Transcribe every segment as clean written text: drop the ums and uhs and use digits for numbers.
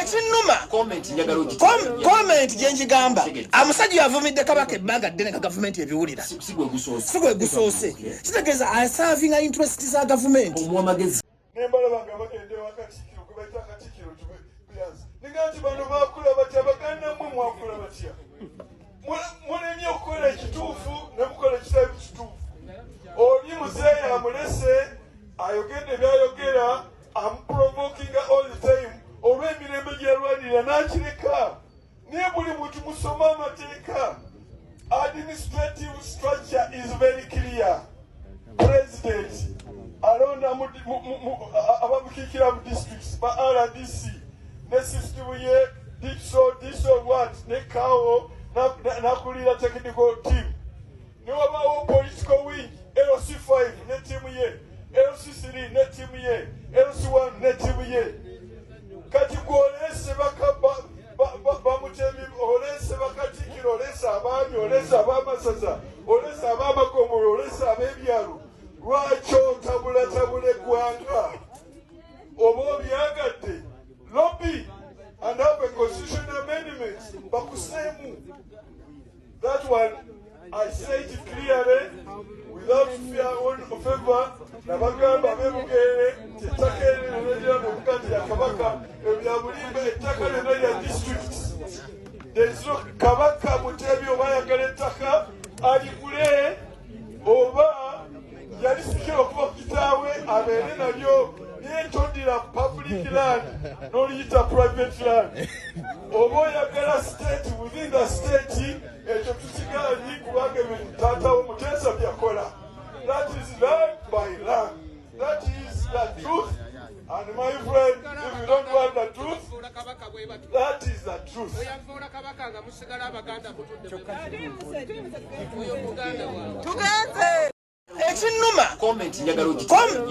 Ekinnuma, comment gyenjigamba, amusajja yavumidde Kabaka ebbanga ddene nga gavumenti ebiwulira. Si gwe gusoose, kitegeeza aservinga interest za gavumenti. Nembalaba nga bagenda ewa Katikkiro gwe bayita Katikkiro Tubeyanza, ninga nti bano bakula batya? Baganda mmwe mwakula batya? Mulemye okukola ekituufu ne mukola ekitali kituufu. Oli muzeeyi amulese ayogedde byayogera, amuprovokinga all the time olw'emirembe gyeyalwanirira n'akireka. Naye buli muntu musome amateeka. Administrative structure is very clear. President alonda abamukiikira mu districts, ba RDC, ne system ye DISO, DISO what ne CAO, nakulira technical team. Newabaawo political wing, LC5 ne tiimu ye, LC3 ne tiimu ye, LC1 ne tiimu ye. Kati gwolese bamutebi, olese bakatikiro, olese abaami, olese abamasaza, olese abamagombolola, olese ab'ebyalo. Lwaki otabulatabula eggwanga? Oba obyagadde, lobby and have a constitutional amendment bakuseemu. That one I say it clearly without fear or favor. Nabagamba abebugerere nti ettaka eryo lyonna nobuga nti ya Kabaka, ebya bulimba. Ettaka lyonna lya district. There is no Kabaka Mutebi. Oba ayagala ettaka aligule, oba yalisikira okuva ku kitaawe, abeere nalyo, naye todira public land n'oliyita private land. Oba oyagala state within the state, ekyo tukigaanyi, kubanga ebyo taatawo Muteesa byakola. That is land by land. That is the truth. And my friend, if you don't want the truth, that is the truth. Oyavoola Kabaka nga musigala Abaganda mutudde oyo muganda waabwe. Tugenze. Ekinnuma,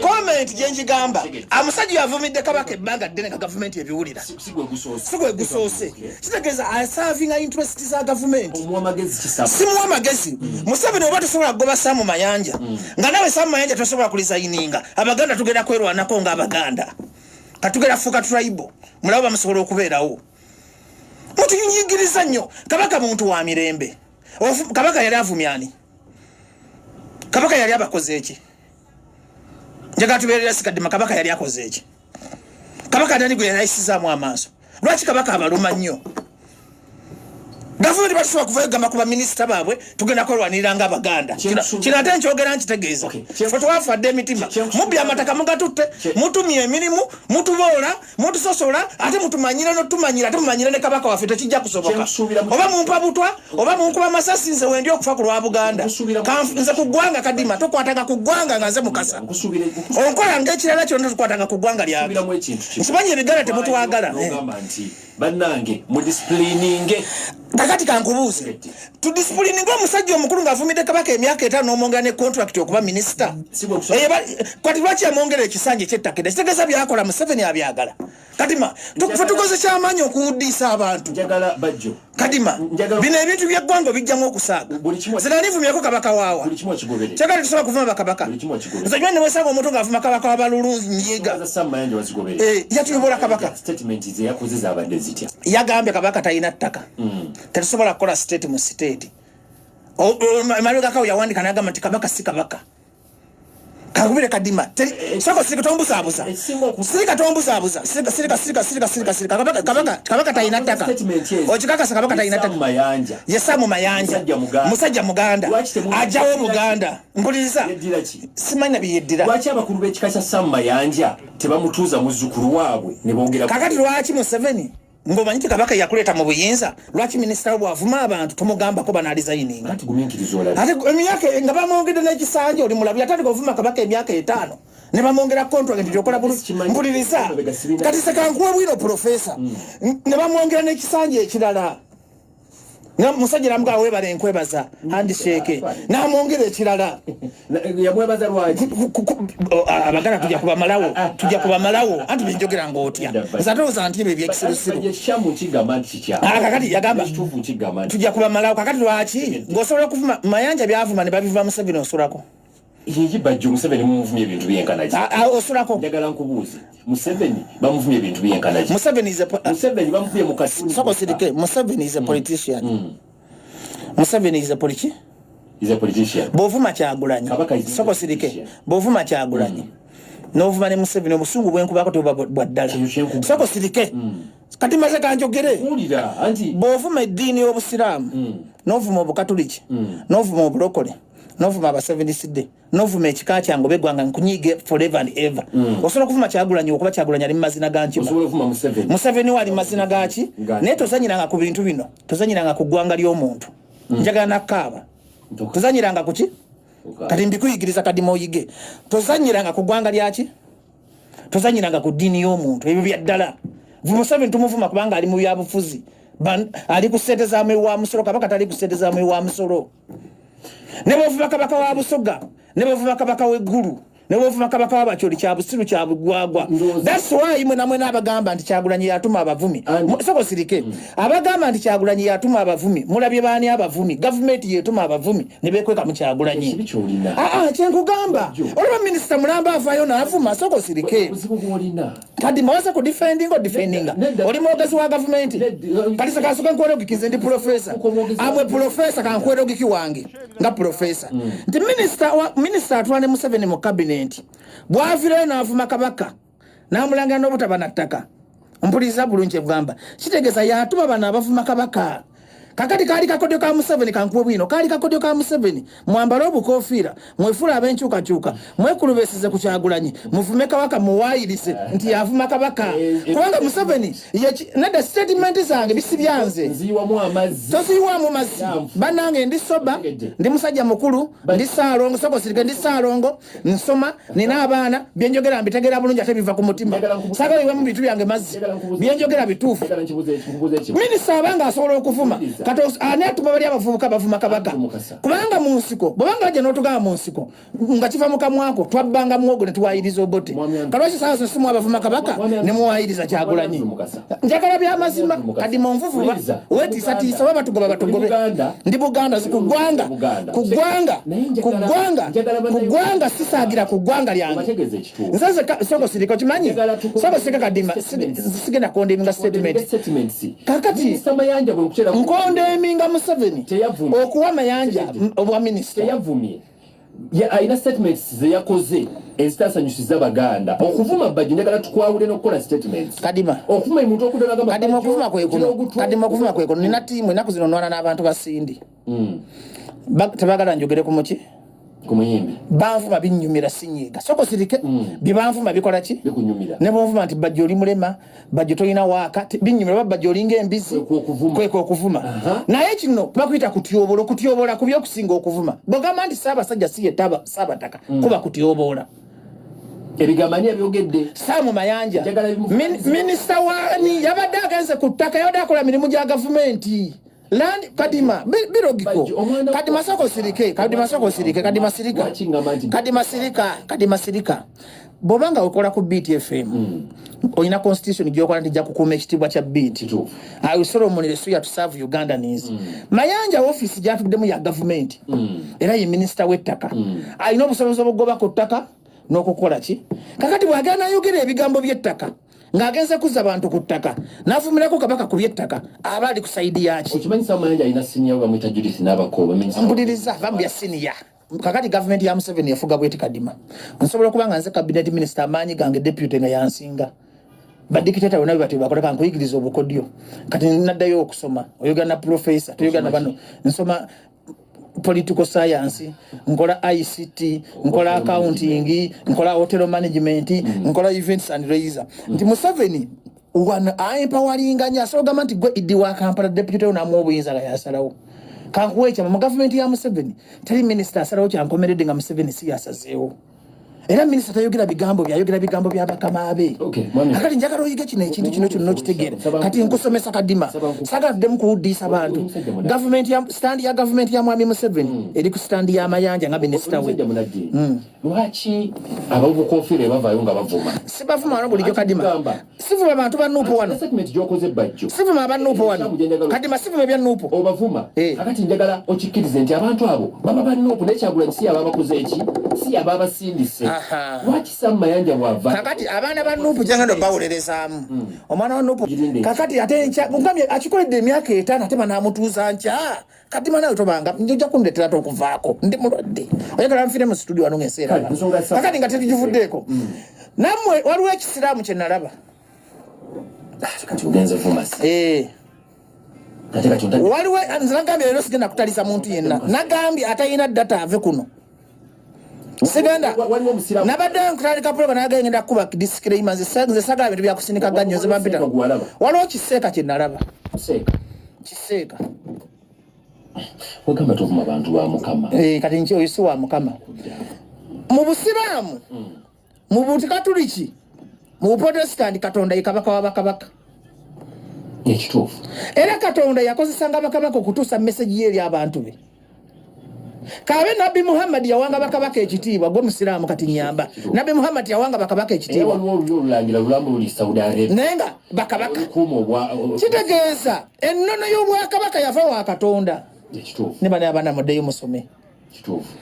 comment gyenjigamba, amusajja yavumidde Kabaka ebbanga ddene nga gavumenti ebiwulira. Si gwe gusoose, kitegeeza aservinga interest za gavumenti. Simuwa amagezi. Museveni, oba tosobola kugoba Saamu Mayanja, nga nawe Saamu Mayanja tosobola kuresigninga, Abaganda tugenda kwerwanako ngaabaganda. Katugenda fuuka tribal, mulabe bamusobola okubeerawo. Mutunyigiriza nnyo. Kabaka muntu wa mirembe. Kabaka yali avumyani? Kabaka yali abakoze eki? Njagala tubeerera sikaddima. Kabaka yali akoze eki? Kabaka nani gwe yali ayisizaamu amaaso? Lwaki Kabaka abaluma nnyo? Gavumenti batusobola kuvayo gamba ku baminisita baabwe, tugenda kwerwanirira nga Abaganda. Kino ate nkyogera nkitegeeza, fe twafadde emitima. Mubbi amataka mugatutte, mutumya emirimu, mutuboola, mutusosola, ate mutumanyire notumanyira, ate mumanyire ne Kabaka waffe. Tekijja kusoboka. Oba mumpa butwa oba munkuba masasi, nze wendi okufa ku lwa Buganda. Nze ku ggwanga Kadima tokwatanga ku ggwanga nga nze Mukasa. Onkola ngaekirala kyonna, tokwatanga ku ggwanga lyange. Nkimanyi ebiganda temutwagala. Bannange, mudisciplininge. Kakati kankubuuze, tudisciplininge omusajja omukulu ng'avumidde Kabaka emyaka 5 n'omwongera ne contract okuba minisita? Kati lwaki yamwongera ekisanja ekyettaka edda? Kitegeeza byakola Museveni abyagala. Kadima, fe tukoze kyamaanyi okuwuddiisa abantu. Kadima, bino ebintu byeggwanga obijjamu okusaaga. Nze nalivumyako Kabaka waawa? Kyagala tusobola kuvuma bakabaka. Nze nywa newesanga omuntu ng'avuma Kabaka wa Balulu, nyiga. Yatuyobola Kabaka. Yagambye Kabaka talina ttaka, tetusobola kukola state mu state. Mabegakawo yawandika nagamba nti Kabaka si Kabaka. Kakubire Kadima, soko sirika, tombuzaabuza, sirika, tombuzaabuza, sirika, sirika, sirika, sirika, sirika, sirika. Kabaka, Kabaka, Kabaka talina ttaka. Okikakasa Kabaka talina ttaka? Ye Saamu Mayanja musajja Muganda, ajawo Muganda. Mpuliriza, simanyi na byeyeddira. Lwaki abakulu b'ekika kya Saamu Mayanja tebamutuuza muzzukulu waabwe ne bongera? Kakati lwaki Museveni, ng'omanyi ti Kabaka yakuleeta mu buyinza, lwaki minisita we bw'avuma abantu tumugambako banaresigninga? Ate emyaka nga bamwongedde n'ekisanja, oli mulabi, yatandika ovuma Kabaka emyaka 5 ne bamwongera contract nti okola bulungi. Mpuliriza, kati sekankuwa bwino profesa, ne bamwongera n'ekisanja ekirala. Musajja namugaa, "Webale, nkwebaza," handshake, namwongera ekirala. Yamwebaza lwaki? Abaganda tujja kubamalawo, tujja kubamalawo. Anti benjogera ngaotya, nze ate olowooza nti ebyo ebyekisirusiru. Kakati yagamba tujja kubamalawo. Kakati lwaki ng'osobola okuvuma Mayanja byavuma ne babiva Museveni osulako? Yeye Bajjo, Museveni mumuvumye ebintu byenkana ki? Osulako. Njagala nkubuuze, Museveni bamuvumye ebintu byenkana ki? Museveni is a Museveni bamuvumye mu katuni. Soko sirike. Museveni is a politician. Museveni is a politi Is a politician. Bw'ovuma Kyagulanyi, Kabaka is soko sirike, politician. Bw'ovuma Kyagulanyi n'ovuma ne Museveni, obusungu bwenkubako tebuba bwa ddala. Kino kyenkugamba. Soko sirike, kati maze kanjogere. Wulira anti. Bw'ovuma eddiini y'Obusiraamu, n'ovuma Obukatuliki, n'ovuma Obulokole, n'ovuma Abaseveniside, n'ovuma ekika kyange oba eggwanga, nkunyiige forever and ever. Osobola okuvuma Kyagulanyi, okuba Kyagulanyi ali mu mazina ga nkima. Osobola okuvuma Museveni. Museveni we ali mu mazina gaki? Naye tozanyiranga ku bintu bino, tozanyiranga ku ggwanga ly'omuntu. Njagala nakkaaba. Tozanyiranga kuki? Kati mbikuyigiriza, kadima oyige, tozanyiranga ku ggwanga lyaki, tozanyiranga ku ddiini y'omuntu. Ebyo bya ddala. Museveni tumuvuma kubanga ali mu byabufuzi. Ali ku ssente za muwi wa musolo. Kabaka tali ku ssente za muwi wa musolo. Ne bwovuma kabaka wa Busoga, ne bwovuma kabaka w'eggulu, ne bwovuma kabaka w'Abakyoli, kya busiru, kya bugwagwa. That's why mwe namwe n'abagamba nti Kyagulanyi yatuma abavumi. Soko sirike. Abagamba nti Kyagulanyi yatuma abavumi, mulabye baani abavumi? Gavumenti yetuma abavumi ne bekweka mu Kyagulanyi. Ekibi ky'olina. Aa, kyenkugamba, olaba minisita mulamba avaayo n'avuma. Soko sirike. Obuzibu bw'olina. Kati mawase ku defending, o defendinga. Nedda. Oli mwogezi wa gavumenti. Nedda. Kati sekasoke nkwere ndi profesa. Uko mwogezi wa- Amwe profesa, kankwere ogiki wange nga profesa nti minisita minisita atwala ne Museveni mu kabineti, bwavirayo n'avuma kabaka n'amulangira n'obutaba na ttaka. Mpuliriza bulungi, egamba kitegeeza yatuma bano abavuma kabaka. Kakati kaali kakodyo ka Museveni. Kankuwe bwino, kaali kakodyo ka Museveni. Mwambale obukofiira, mwefule ab'enkyukakyuka, mwekulubesize ku Kyagulanyi, muvume kabaka, muwaayirize nti yavuma kabaka, kubanga Museveni nedda, statement zange bisibyanze. Nziyiwamu amazzi. Toziyiwamu mazzi. Yanfu. Bannange, ndi sober, Otegedde. ndi musajja mukulu, ndi saalongo. Soko sirike, ndi saalongo, nsoma, nina abaana. Byenjogera mbitegera bulungi ate biva ku mutima. Saagala iwemu bintu byange mazzi. Byenjogera bituufu. Njagala nkubuuze ekimu. Minisita abanga asobola okuvuma, kati ani atuma bali abavubuka bavuma kabaka? Mukasa. Kubanga mu nsiko, bwebanga bajja n'otugamba mu nsiko nga kiva mu kamwako, twabbanga muwogo ne tuwayiriza Obote. Mwami Andrew. Kalwaki saawa zino simu abavuma kabaka ne muwayiriza Kyagulanyi? Mwami Andrew Mukasa. Njagala byamazima. Mukasa. Kati munvuvuba Wuliriza. wetiisatiisa, oba batugoba batugobe. Oli Buganda? Ndi Buganda, ku ggwanga. Buganda. Ku ggwanga. Naye Ku ggwanga. njagala Ku ggwanga, sisaagira ku ggwanga lyange. Obategeeze ekituufu. Nze soko sirika, okimanyi. Njagala Soko sirika, kadima. Statements. Sigenda kondeminga statement. Statements. Kakati Minisita Mayanja bwe nkukyera nkondeminga Museveni Teyavumye. okuwa Mayanja obwa minisita. Teyavumye. Alina statements ze yakoze ezitasanyusiza Baganda. Okuvuma, Bajjo, njagala tukwawule n'okukola statements. Kadima. Okuvuma omuntu okudda n'agamba, Kadima, Bajjo, okuvuma kwe kuno. kira ogutwe. Kadima, okuvuma kwe kuno. Nina tiimu, ennaku zino nwana n'abantu basindi. Tebagala njogere ku muki. Ku muyimbi. Banvuma binnyumira, sinyiiga. Soko sirike. Bye banvuma bikola ki? Bikunyumira. Ne bonvuma nti Bajjo oli mulema, Bajjo tolina waaka, binnyumira. Oba Bajjo olinga embizi. Kwekwo okuvuma. Kwekwo okuvuma. Naye kino bakuyita kutyoboola. Okutyoboola kubi okusinga okuvuma. Bwogamba nti Ssaabasajja si ye Ssaabataka, kuba kutyoboola. Ebigambo ani yabyogedde? Saamu Mayanja. Njagala Minisita waani yabadde agenze ku ttaka, yabadde akola mirimu gya gavumenti. Land, kadima, birogiko. Bajjo, Kadima, soko sirike. Kadima, soko sirike. Kadima, sirika. Lwaki ngamba nti Kadima, sirika. Kadima, sirika. Bw'obanga okola ku BTFM, olina constitution gyokola nti ejja kukuuma ekitiibwa kya BT. Kituufu. I will solemnly swear to serve Ugandans. Mayanja office gyatuddemu ya gavumenti, era ye minisita w'ettaka, alina obusobozi obugoba ku ttaka n'okukola ki. Kakati bw'agenda nayogera ebigambo by'ettaka ng'agenze kuzza bantu ku ttaka, n'avumirako kabaka ku by'ettaka, aba ali ku side yaki? Okimanyi Sam Mayanja alina senior we bamuyita Judith Nabakooba, minisita. Mpuliriza, va mu bya senior. Kakati gavumenti ya Museveni efuga bweti. Kadima, nsobola okuba nga nze cabinet minister, amaanyi gange deputy nga yansinga. Badikitata bonna bwe batyo bakola. Kankuyigiriza obukodyo. Kati naddayo okusoma, oyogera na professor, toyogera na bano. Nsoma political science, nkola ICT, nkola accounting, nkola hotel management, nkola events and leisure. Nti Museveni wano aempoweringa, asobola ogamba nti gwe ED wa Kampala, deputy namuwa obuyinza nga yasalawo. Kankuwa ekyama, mu gavumenti ya Museveni teri minisita asalawo kyankomeredde nga Museveni si yasazeewo. Era minisita tayogera bigambo bye, ayogera bigambo bya bakama be. Kakati njagala oyige kino ekintu kino kyonna okitegeere. Kati nkusomesa Kadima, saagala tuddemu kuwuddiisa bantu. Gavumenti ya stand ya gavumenti ya Mwami Museveni eri ku stand ya Mayanja nga minisita we. Lwaki ababukofiira bavaayo nga bavuma? Sibavuma wano bulijjo Kadima. Sivuma bantu ba NUP wano. Statement gy'okoze Bajjo. Sivuma aba NUP wano. Kadima sivuma ebya NUP. Obavuma. Kakati njagala okikkirize nti abantu abo baba ba NUP naye Kyagulanyi si yaba abakoze eki, si yaba abasindise. Lwaki Sam Mayanja bw'ava? Kakati abaana ba NUP gyengenda obawolerezaamu. Omwana wa NUP kakati ate nkya ngambye akikoledde emyaka 5 ate banaamutuuza nkya. Kadima nawe tobanga njoja kundetera tokuvaako ndi mulwadde oyagala nfire mu studio wano ng'ensi eraba kakati nga tetugivuddeeko. Nammwe waliwo ekisiraamu kye nalaba. Kati ogenze vumasi. Waliwo nze nagambye leero sigenda kutalisa muntu yenna, nagambye atalina data ave kuno. Sigenda nabadde nkutandika program nagambye ngenda kukuba disclaimer, nze sagala bintu byakusindika gannyo, nze bampita. Waliwo kiseeka kye nalaba. Kiseeka. Wagamba tovuma bantu ba Mukama. Kati nki oyo si wa Mukama. Mu Busiraamu, mu Bukatuliki, mu Buprotestant Katonda ye kabaka wa bakabaka. Ekituufu. Era Katonda yakozesanga bakabaka okutuusa message ye eri abantu be. Kabe Nabbi Muhammad yawanga bakabaka ekitiibwa, gwe Musiraamu kati nyamba. Nabbi Muhammad yawanga bakabaka ekitiibwa. Era waliwo olulyo olulangira lulambo luli Saudi Arabia. Naye nga bakabaka. Olukuuma obwa, Kitegeeza ennono y'obwakabaka yava wa Katonda. Ekituufu. Ne bano abaana muddeyo musome. Kituufu.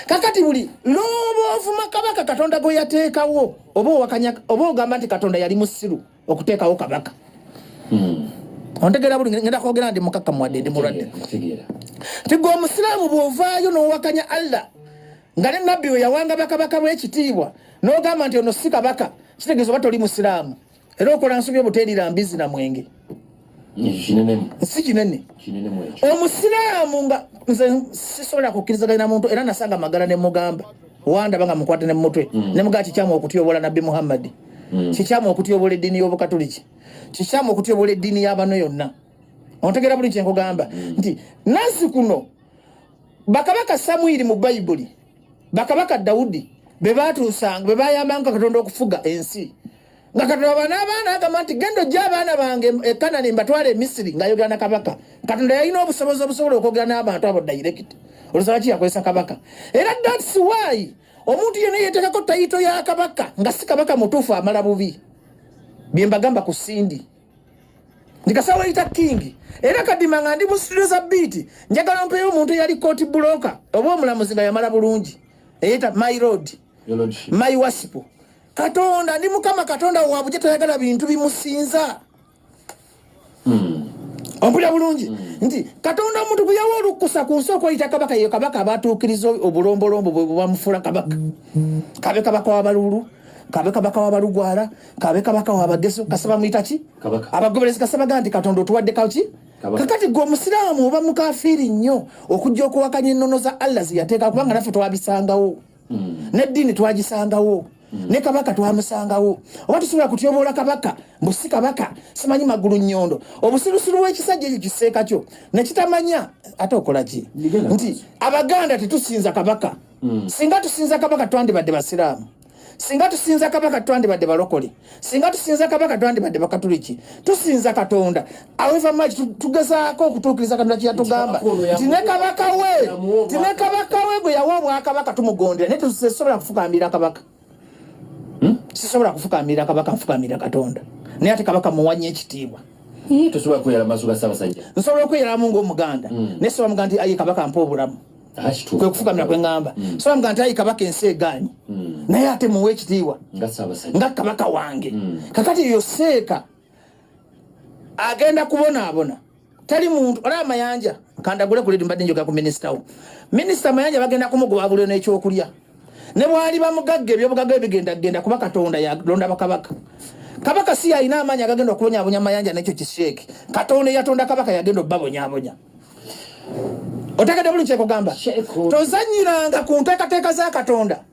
Kakati buli lw'oba ovuma kabaka Katonda gwe yateekawo, oba owakanya, oba ogamba nti Katonda yali musiru okuteekawo kabaka. Ontegeera buli ngenda kwogera ndi mukakkamu wadde ndi mulwadde. Ntegeera. Nti gwe omusiraamu bw'ovaayo n'owakanya Allah nga ne nabbi we yawanga bakabaka bw'ekitiibwa n'ogamba nti ono si kabaka, kitegeeza oba toli musiraamu. Era okola nsobi obuteerira mbizi na mwenge. Kinene. Si kinene. Kinene mu ekyo. Omusiraamu nga nze sisobola kukkirizaganya na muntu, era nasanga Magala ne mugamba wandaba nga mukwate ne mutwe. Ne mugamba kikyamu okutyobola Nabbi Muhammad. Kikyamu okutyobola eddiini y'Obukatuliki. Kikyamu okutyobola eddiini y'abano yonna. Ontegeera buli kye nkugamba. Nti nansi kuno bakabaka Samwiri mu Bayibuli, bakabaka Dawudi be baatuusanga, be bayambanga Katonda okufuga ensi. Nga Katonda bano abaana agamba nti genda ojje abaana bange e Kanani mbatwale e Misiri, ng'ayogera na kabaka. Katonda yalina obusobozi obusobola okwogera n'abantu abo direct. Olowooza lwaki yakozesa kabaka? Era that's why omuntu yenna yeeteekako tayito ya kabaka nga si kabaka mutuufu amala bubi. Bye mbagamba ku Cindy. Ndi kasawo yita king. Era Kadima nga ndi mu studio za beat, njagala mpeeyo omuntu eyali court broker oba omulamuzi nga yamala bulungi. Eyita my lord, my worship. Katonda ndi Mukama Katonda wa bujja tayagala bintu bimusinza. Ompulira bulungi? Nti Katonda omuntu bwe yawa olukusa ku nsi okweyita kabaka, ye kabaka abatuukiriza obulombolombo bwe bwamufuula kabaka. Kabe kabaka w'abaluulu, kabe kabaka w'abalugwala, kabe kabaka w'abageso, kasaba muyita ki? Kabaka. Abagoberezi kasaba ga nti Katonda otuwadde kaki? Kabaka. Kakati gwe omusiraamu oba mukafiiri nnyo okujja okuwakanya ennono za Allah ze yateeka, kubanga naffe twabisangawo. N'eddiini twagisangawo. Ne kabaka twamusangawo. Oba tusobola kutyoboola kabaka, mbu si kabaka, simanyi magulu nnyondo. Obusirusiru bw'ekisajja ekyo kiseeka kyo ne kitamanya ate okola ki? Nigenda Nti maaso. Abaganda tetusinza kabaka. Singa tusinza kabaka twandibadde basiraamu. Singa tusinza kabaka twandibadde balokole. Singa tusinza kabaka twandibadde bakatuliki. Tusinza Katonda. However much tugezaako okutuukiriza Katonda kye yatugamba. Nti ne kabaka we, nti ne kabaka we gwe yawa obwakabaka tumugondera. Naye tusobola kufukambira kabaka. Sisobola kufukambira kabaka, nfukambira Katonda. Naye ate kabaka muwa nnyo ekitiibwa. Tosobola kweyala maaso ga Ssaabasajja. Nsobola okweyalamu ng'Omuganda. Naye sobola mugamba nti ayi kabaka mpa obulamu. Kituufu. Kwe kufukamira kwe ŋŋamba. Sobola mugamba nti ayi kabaka ensi egaanyi. Naye ate muwe ekitiibwa. Nga Ssaabasajja. Nga kabaka wange. Kakati eyo seeka agenda kubonaabona. Tali muntu, olaba Mayanja, kandagule ku leedi mbadde njogera ku minisita wo. Minisita Mayanja bagenda kumugoba buli n'ekyokulya. Ne bw'aliba mugagga, ebyobugagga bigenda kugenda kuba Katonda yalonda bakabaka. Kabaka si yalina amaanyi agagenda okubonyaabonya Mayanja n'ekyo kiseeke. Katonda eyatonda kabaka yagenda obbabonyaabonya. Otegedde bulungi kyekugamba? Sheikh. Tozannyiranga ku nteekateeka za Katonda.